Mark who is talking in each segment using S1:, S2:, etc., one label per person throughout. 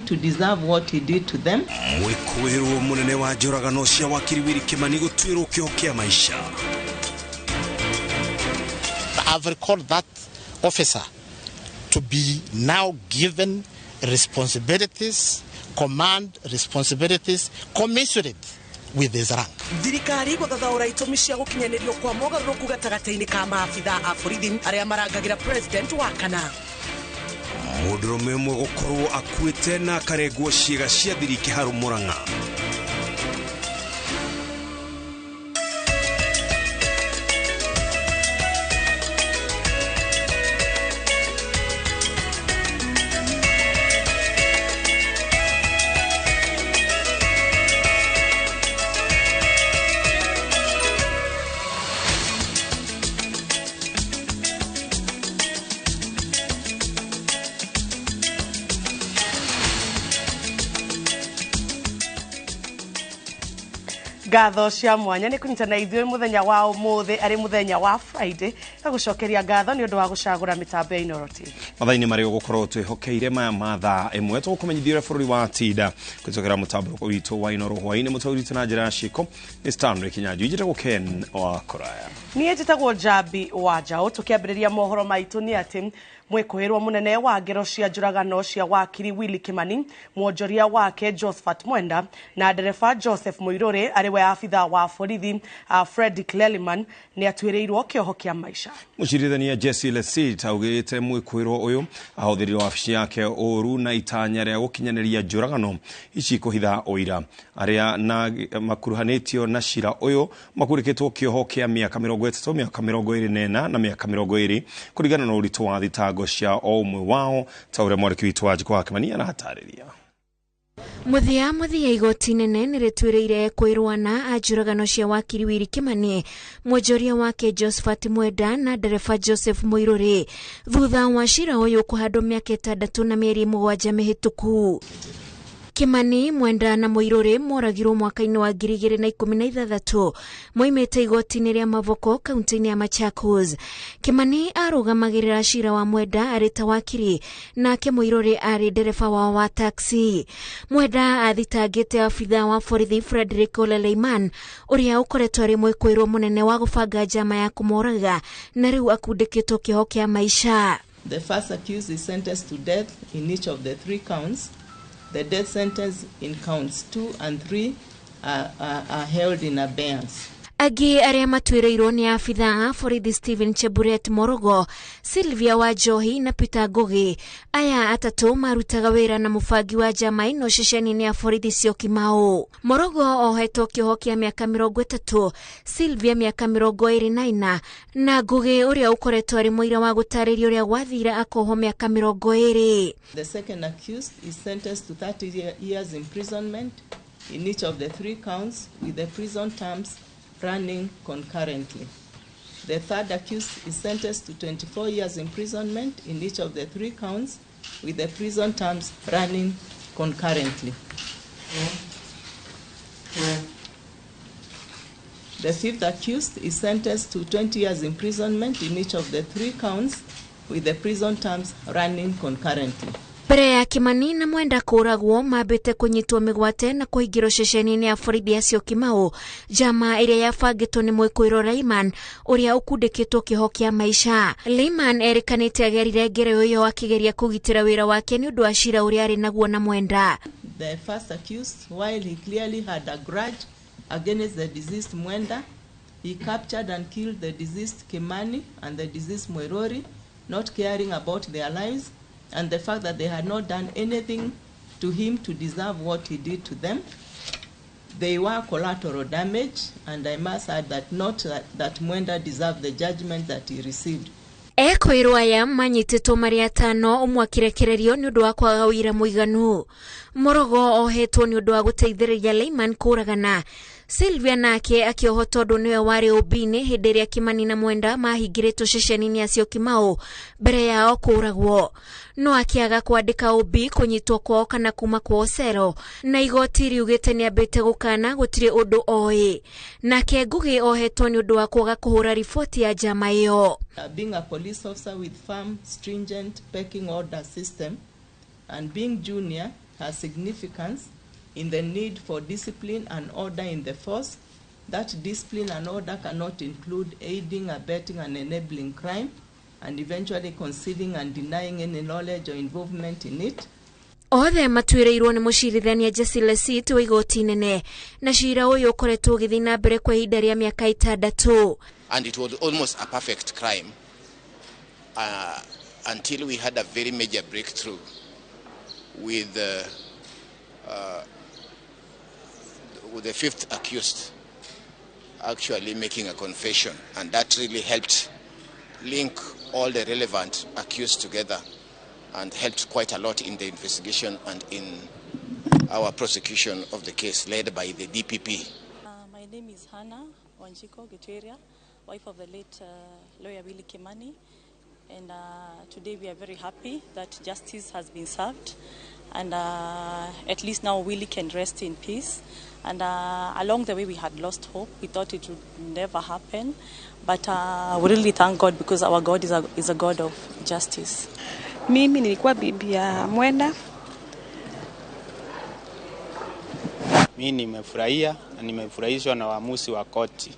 S1: To deserve what he did to them.
S2: Mwĩkũĩrwo mũnene wa njũragano cia wakiri Willy Kimani gũtuĩrwo kĩoho kĩa maica.
S3: I've recalled that officer to be now given responsibilities, command responsibilities commensurate with his rank.
S4: Thirikari gũthathaũra itũmi cia gũkinyanĩrio kwa mogarũrũku gatagatĩ-inĩ ka maabitha a borithi arĩa marangagĩra president wa kana.
S2: Mũndũrũme ũmwe gũkorwo akuĩte na akarengwo ciĩga cia thiri Kĩharũ Mũrang'a.
S4: Ngatho cia mwanya nĩ kũnyitana ithuĩ mũthenya wa ũmũthĩ arĩ mũthenya wa Friday na gũcokeria ngatho nĩ ũndũ wa gũcagũra mĩtambo ya Inooro TV.
S2: Mathaa-inĩ marĩa ũgũkorwo twĩhokeire maya ma thaa ĩmwe tũgũkũmenyithia ũrĩa bũrũri wa tinda kũhĩtũkĩra mũtambo witũ wa Inooro hwaĩ-inĩ. Mũtaũri witũ na njĩra ya ciĩko nĩ Stanley Kinyanjui, njĩtagwo Ken wa Kũraya.
S4: Niĩ njĩtagwo Njambi wa Njaũ. Tũkĩambĩrĩria mohoro maitũ nĩ atĩ mwĩkũĩrwo mũnene wa ngero cia njũragano cia wakiri Willy Kimani, mwonjoria wake Josephat Mwenda na ndereba Joseph Muiruri arĩ we abitha wa borithi Fredrick Leliman nĩ atuĩrĩirwo kĩoho kĩa maica.
S2: Mũcirithania Jesse Lesit augĩte mwĩkũĩrwo ũyũ ahũthĩrire wabici yake ũru na itanya rĩa gũkinyanĩria njũragano ici kũhitha ũira. Arĩa na makuruhanĩtio na cira ũyũ makurĩkĩtwo kĩoho kĩa mĩaka 30, mĩaka 24 na mĩaka 20 kũringana na ũritũ wa thitango cia o ũmwe wao, ta ũrĩa mwandĩki witũ wa Njikũ wa Kĩmani aratarĩria.
S5: Mũthia mũthia igoti nene nĩ rĩtuĩrĩire kwĩrwo na anjũragano cia wakiri Willy Kimani, mwonjoria wake Josephat Mwenda na ndereba Joseph Muiruri thutha wa cira ũyũ kũhandwo mĩaka 6 na mĩeri 7 mĩhĩtũku. Kimani, Mwenda na Muiruri moragirwo mwaka-inĩ wa 2016 moimĩte igoti-inĩ rĩa Mavoko kaunti-inĩ ya Machakos. Kimani arũgamagĩrĩra cira wa Mwenda arĩ ta wakiri, nake Muiruri arĩ ndereba wao wa taxi. Mwenda athitangĩte abitha wa borithi Frederick Ole Leiman ũrĩa ũkoretwo arĩ mwĩkũĩrwo mũnene wa gũbanga njama ya kũmoraga na rĩu akundĩkĩtwo kĩoho kĩa maica.
S1: The first accused is sentenced to death in each of the 3 counts. The death sentence in counts 2 and 3 are held in abeyance.
S5: Angĩ arĩa matuĩrĩirwo nĩ abitha a borithi Stephen Cheburet Morogo, Sylvia Wanjohi na Peter Ngugi. Aya atatũ marutaga wĩra na mũbangi wa njama ĩno ceceni-inĩ ya borithi Syokimau. Morogo ohetwo kĩoho kĩa mĩaka 30, Sylvia mĩaka 24 na Ngugi ũrĩa ũkoretwo arĩ mũira wa gũtarĩria ũrĩa gwathire akohwo mĩaka 20.
S1: The second accused is sentenced to 30 years imprisonment in each of the 3 counts with the prison terms running concurrently. The third accused is sentenced to 24 years imprisonment in each of the 3 counts with the prison terms running concurrently. The fifth accused is sentenced to 20 years imprisonment in each of the 3 counts with the prison terms running concurrently.
S5: Mbere ya Kimani na Mwenda kũragwo mambĩte kũnyitwo mĩgwate na kũhingĩrwo ceceni-inĩ ya borithi ya Syokimau, njama ĩrĩa yabangĩtwo nĩ mwĩkũĩrwo Laiman ũrĩa ũkundĩkĩtwo kĩoho kĩa maica. Laiman erĩkanĩte agerire ngero ĩyo akĩgeria kũgitĩra wĩra wake nĩ ũndũ wa cira ũrĩa arĩ naguo na Mwenda.
S1: The first accused, while he clearly had a grudge against the deceased Mwenda, he captured and killed the deceased Kimani and the deceased Muiruri, not caring about their lives and the fact that they had not done anything to him to deserve what he did to them. They were collateral damage, and I must add that not that Mwenda deserved the judgment that he received.
S5: Ekũĩrwo aya manyitĩtwo marĩ atano, ũmwe akĩrekererio nĩ ũndũ wa kwaga ũira mũiganu. Morogo ohetwo nĩ ũndũ wa gũteithĩrĩria Laiman kũragana. Sylvia nake akĩohwo tondũ nĩwe warĩ ũmbi-inĩ hĩndĩ ĩrĩa Kimani na Mwenda mahingĩrĩtwo ceceni-inĩ ya Syokimau mbere yao kũragwo. No akĩaga kwandĩka ũmbi kũnyitwo kwao kana kuma kwao cero, na igoti riugĩte nĩambĩte gũkana gũtirĩ ũndũ oĩ. Nake Ngugi ohetwo nĩ ũndũ wa kwaga kũhũra riboti ya njama ĩyo.
S1: Being a police officer with firm, stringent pecking order system and being junior, has significance in the need for discipline and order in the force. That discipline and order cannot include aiding, abetting, and enabling crime, and eventually concealing and denying any knowledge or involvement in it.
S5: Othe matuĩrĩirwo nĩ mũcirithania Jesse Lesit wa igoti nene, na cira ũyũ ũkoretwo ũgĩthiĩ na mbere kwa ihinda rĩa mĩaka 6.
S6: And it was almost a perfect crime until we had a very major breakthrough with the fifth accused actually making a confession, and that really helped link all the relevant accused together and helped quite a lot in the investigation and in our prosecution of the case led by the DPP.
S7: My name is Hannah Wanjiko Gituria, wife of the late lawyer Willie Kimani, and today we are very happy that justice has been served, and at least now Willie can rest in peace. And along the way we had lost hope. We thought it would never happen, but we really thank God because our God is a God of justice.
S8: Mimi nilikuwa bibi ya Mwenda.
S9: Mimi nimefurahia na nimefurahishwa na uamuzi wa koti.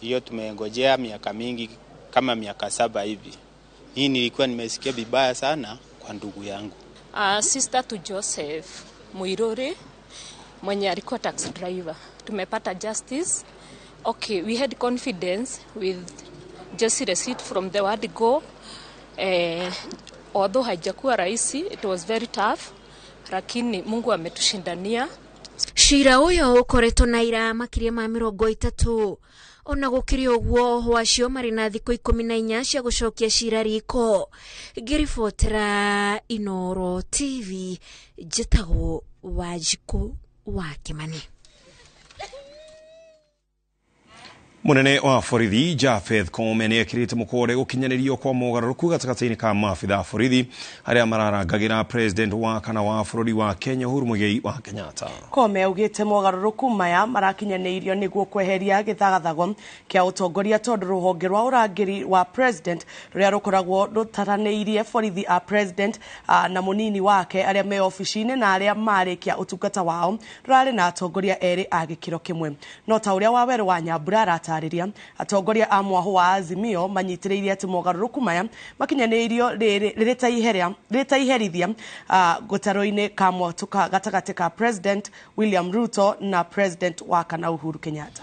S9: Hiyo tumengojea miaka mingi kama miaka 7 hivi. Hii nilikuwa nimesikia vibaya sana kwa ndugu yangu.
S10: Sister to Joseph Muiruri mwenye alikuwa taxi driver. Tumepata justice. Okay, we had confidence with Jesse Lesit from the word go. Although haijakuwa rahisi, it was very tough, lakini Mungu ametushindania.
S5: Cira ũyũ ũkoretwo na ira makĩria ma 30. Ona gũkĩrĩ ũguo, ohwo acio marĩ na thikũ 14 cia gũcokia cira riko. Ngĩribotera Inoro TV, njĩtagwo Wanjikũ wa Kimani.
S2: Munene wa borithi Japheth Koome nĩ ekĩrĩte mũkũre gũkinyanĩrio kwa mogarũrũku gatagatĩ-inĩ ka maabitha a borithi arĩa mararangagĩra president wa kana wa bũrũri wa Kenya Uhuru Muigai wa Kenyatta.
S4: Koome augĩte mogarũrũku maya marakinyanĩirio nĩguo kweheria gĩthagathago kĩa ũtongoria tondũ rũhonge rwa ũrangĩri wa president rũrĩa rũkoragwo rũtaranĩirie borithi a president na mũnini wake arĩa me obici-inĩ na arĩa marĩkia ũtungata wao rũrarĩ na atongoria erĩ a gĩkĩro kĩmwe. No ta ũrĩa Wawerũ wa Nyambura arataarĩria, atongoria a mwahũ wa Azimio manyitĩrĩire atĩ mogarũrũku maya makinyanĩirio rĩrĩ ta iherithia gũtarũ-inĩ ka mwatũka gatagatĩ ka President William Ruto na President wa kana Uhuru Kenyatta.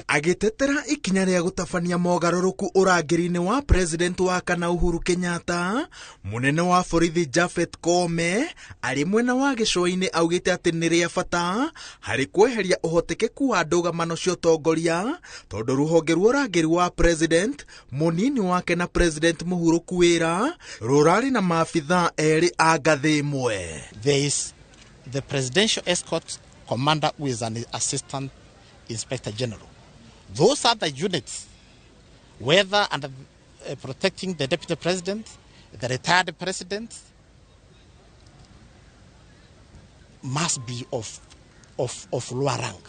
S11: Agĩtetera ikinya rĩa gũtabania mogarũrũku ũrangĩri-inĩ wa President wa kana Uhuru Kenyatta, mũnene wa borithi Japheth Koome arĩ mwena wa gĩcũa-inĩ augĩte atĩ nĩ rĩa bata harĩ kweheria ũhotekeku wa ndũgamano cia ũtongoria tondũ rũhonge rwa ũrangĩri wa President, mũnini wake na President mũhurũku wĩra rũrarĩ na maabithaa erĩ a ngathĩ ĩmwe.
S3: There is the presidential escort commander who is an assistant inspector general. Those are the units, whether under protecting the deputy president, the retired president, must be of lower rank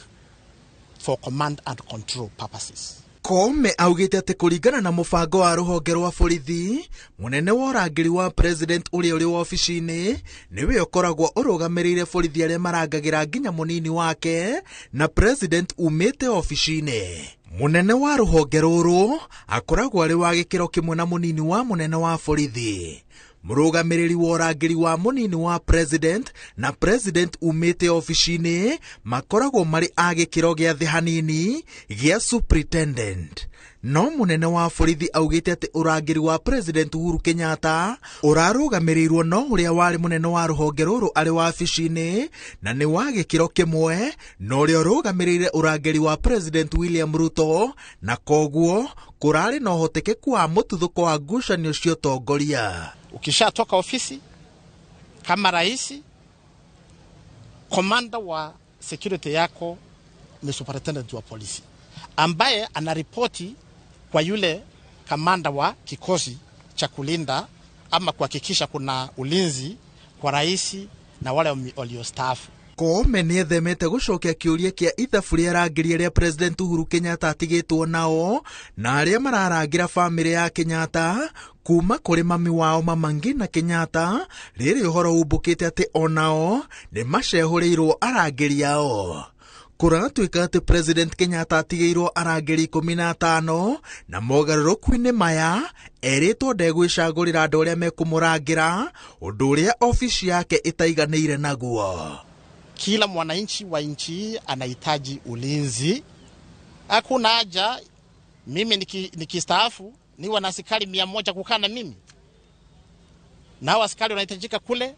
S3: for command and control purposes.
S11: Koome augĩte atĩ kũringana na mũbango wa rũhonge rwa borithi, mũnene wa ũrangĩri wa president ũrĩa ũrĩ wabici-inĩ nĩwe ũkoragwo ũrũgamĩrĩire borithi arĩa marangagĩra nginya mũnini wake na president umĩte obici-inĩ. Mũnene wa rũhonge rũrũ akoragwo arĩ wa gĩkĩro kĩmwe na mũnini wa mũnene wa borithi. Mũrũgamĩrĩri wa ũrangĩri wa mũnini wa president na president umĩte obici-inĩ makoragwo marĩ a gĩkĩro gĩa thĩ hanini gĩa superintendent. No mũnene wa borithi augĩte atĩ ũrangĩri wa President Uhuru Kenyatta ũrarũgamĩrĩirwo no ũrĩa warĩ mũnene wa rũhonge rũrũ arĩ wabici-inĩ na nĩ wa gĩkĩro kĩmwe na ũrĩa ũrũgamĩrĩire ũrangĩri wa President William Ruto, na koguo kũrarĩ na ũhotekeku wa mũtuthũko wa ngucanio cia ũtongoria.
S3: Ukishatoka ofisi kama rais, komanda wa security yako ni superintendent wa polisi ambaye anaripoti kwa yule kamanda wa kikosi cha kulinda ama kuhakikisha kuna ulinzi kwa rais na wale waliostaafu.
S11: Koome nĩethemete gũcokia kĩũria kĩa ithabu rĩa arangĩri arĩa President Uhuru Kenyatta atigĩtwo nao na arĩa mararangĩra bamĩrĩ ya Kenyatta kuma kũrĩ mami wao Mama Ngina Kenyatta, rĩrĩ ũhoro umbũkĩte atĩ onao nĩ macehũrĩirwo arangĩri ao. Kũratuĩka atĩ President Kenyatta atigĩirwo arangĩri 15 na mogarũrũku-inĩ maya erĩtwo ndegwĩcagũrĩra andũ arĩa mekũmũrangĩra, ũndũ ũrĩa obici yake ĩtaiganĩire naguo.
S3: Kila mwananchi wa nchi hii anahitaji ulinzi. Hakuna haja mimi nikistaafu niwe na askari 100 kukaa na mimi, na hao askari wanahitajika kule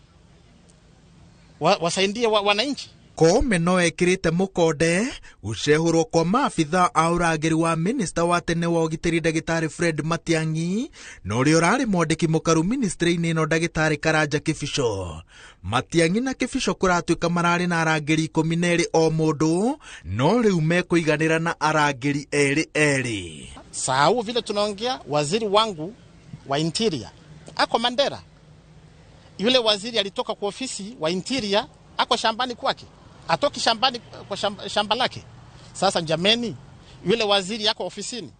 S3: wasaidie wananchi.
S11: Koome no ekĩrĩte mũkonde gũcehũrwo kwa maabithaa a ũrangĩri wa minista wa tene wa ũgitĩri ndagĩtarĩ Fred Matiang'i na ũrĩa ũrarĩ mwandĩki mũkaru ministry-inĩ ĩno ndagĩtarĩ Karanja Kĩbico. Matiang'i na Kĩbico kũratuĩka mararĩ na arangĩri 12 o mũndũ, no rĩu mekũiganĩra na arangĩri 2.
S3: Saa vile tunaongea, waziri wangu wa interior ako Mandera. Yule waziri alitoka kwa ofisi wa interior ako shambani kwake, atoki shambani kwa shamba lake. Sasa jameni, yule waziri yako ofisini,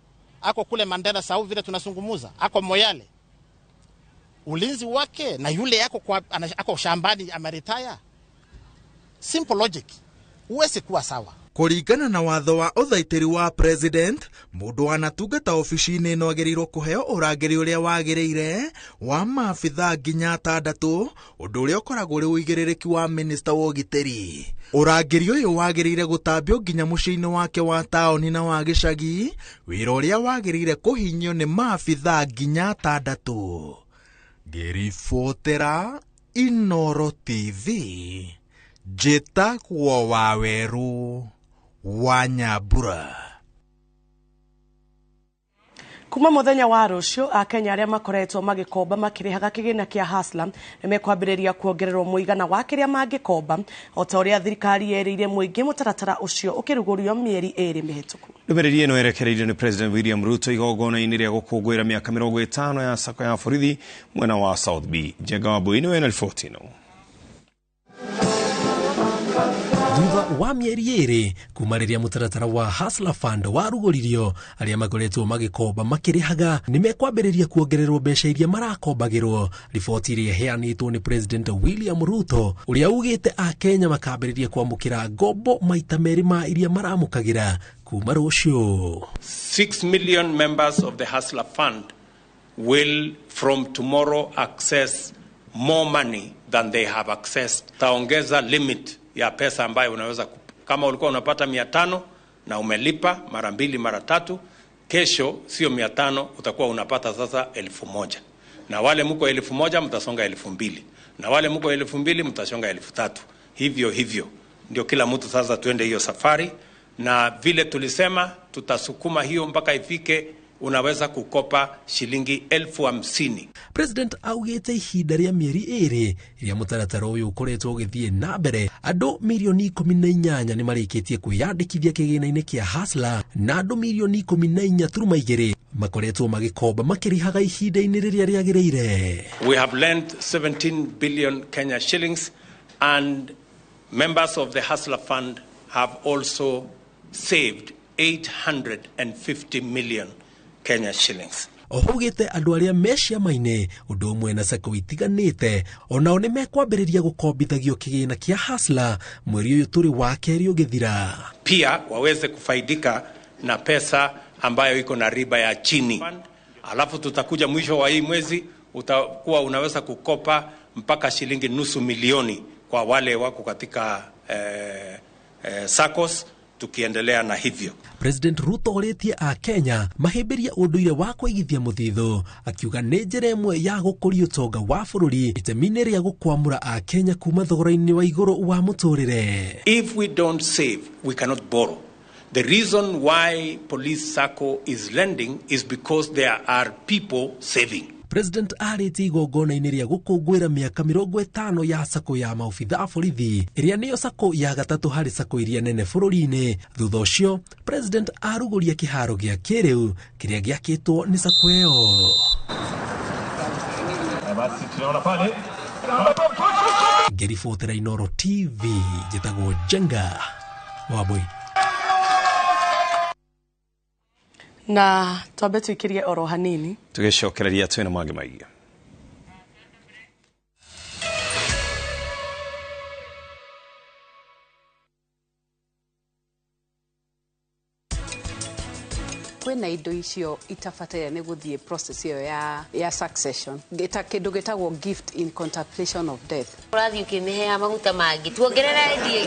S3: ako kule Mandera, saa vile tunazungumuza, ako Moyale. Ulinzi wake na yule yako kwa ako shambani ameritaya. Simple logic. Uwezi kuwa sawa.
S11: Kũringana na watho wa ũthaitĩri wa president, mũndũ wanatungata obici-inĩ ĩno agĩrĩirwo kũheo ũrangĩri ũrĩa wagĩrĩire wa maabithaa nginya 6, ũndũ ũrĩa ũkoragwo ũrĩ ũigĩrĩrĩki wa minista wa ũgitĩri. Ũrangĩri ũyũ wagĩrĩire gũtambio nginya mũciĩ-inĩ wake wa taũni na wa gĩcagi, wĩra ũrĩa wagĩrĩire kũhinyio nĩ maabithaa nginya 6. Ngĩribotera Inooro TV, njĩtagwo Wawerũ wa Nyambura.
S4: Kuma muthenya wa rucio akenya aria makoretwo magikomba makirihaga kigina kia Hustler nimekwambiriria kuongererwo muigana wa kiria mangikomba o ta uria thirikari yeriire muingi mutaratara ucio ukirugurio mieri 2 mihituku.
S2: Ndũmĩrĩri ĩno yerekereirio nĩ President William Ruto igongona-inĩ rĩa gũkũngũĩra mĩaka 50 ya sako ya borithi mwena wa South B. Njenga wa Mbui nĩwe na riboti ĩno.
S12: Thutha wa mĩeri 2 kuma rĩrĩa mũtaratara wa Hustler Fund warugũririo, arĩa makoretwo magĩkomba makĩrĩhaga nĩmekwambĩrĩria kuongererwo mbeca iria marakombagĩrwo. Riboti ĩrĩa ĩheanĩtwo nĩ President William Ruto ũrĩa ugĩte akenya makambĩrĩria kwamũkĩra ngombo maita 2 ma iria maramũkagĩra kuma rũciũ.
S13: 6 million members of the Hustler Fund will from tomorrow access more money than they have accessed. Taongeza limit ya pesa ambayo unaweza, kama ulikuwa unapata 500 na umelipa mara 2 mara 3, kesho sio 500, utakuwa unapata sasa 1000. Na wale mko 1000 mtasonga 2000, na wale mko 2000 mtasonga 3000. Hivyo hivyo ndio kila mtu sasa tuende hiyo safari, na vile tulisema tutasukuma hiyo mpaka ifike unaweza kukopa shilingi 50,000.
S12: President augite ihinda rĩa mĩeri 2 rĩrĩa mũtaratara ũyũ ũkoretwo ũgĩthiĩ na mbere, andũ mirioni 18 nĩ marĩkĩtie kwĩyandĩkithia kĩgĩna-inĩ kĩa Hustler na andũ mirioni 14.2 makoretwo magĩkomba makĩrĩhaga ihinda-inĩ rĩrĩa rĩagĩrĩire.
S13: We have lent 17 billion Kenya shillings and members of the Hustler Fund have also saved 850 million Kenya shillings.
S12: Oho ugite andu aria me ciama-inĩ ũndũ ũmwe na sacco itiganĩte onao nĩ mekwambĩrĩria gũkombithagio kĩgĩna kĩa Hustler mweri ũyũ tũrĩ wa kerĩ ũgĩthira.
S13: Pia waweze kufaidika na pesa ambayo iko na riba ya chini. Alafu tutakuja mwisho wa hii mwezi utakuwa unaweza kukopa mpaka shilingi 500,000 kwa wale wako katika SACCOs. Tukiendelea na hivyo.
S12: President Ruto orĩtie a Kenya mahĩmbĩrie ũndũire wa kũigithia mũthithũ, akiuga nĩ njĩra ĩmwe ya gũkũria ũtonga wa bũrũri itemi-inĩ rĩa gũkwamũra a Kenya kuma thogora-inĩ wa igũrũ wa mũtũrĩre.
S13: If we don't save, we cannot borrow. The reason why Police SACCO is lending is because there are people saving.
S12: President arĩtie igongona-inĩ rĩa gũkũngũĩra mĩaka 50 ya sacco ya maobitha a borithi ĩrĩa nĩyo sacco ya gatatũ harĩ sacco iria nene bũrũri-inĩ. Thutha ũcio President arugũria kĩharo gĩa kĩrĩu kĩrĩa gĩakĩtwo nĩ sacco ĩyo. Ngĩribotera Inooro TV, njĩtagwo Njenga Wambui.
S4: Na twambe tuikirie oro hanini.
S2: Tũgĩcokereria twĩna mangĩ maingĩ.
S14: Kwĩna indo icio itabataire nĩ gũthiĩ process ĩyo ya succession, ta kĩndũ gĩtagwo gift in contemplation of death.
S15: Ũrathiĩ ũkĩmĩheaga maguta mangĩ tuongerera ĩthiĩ.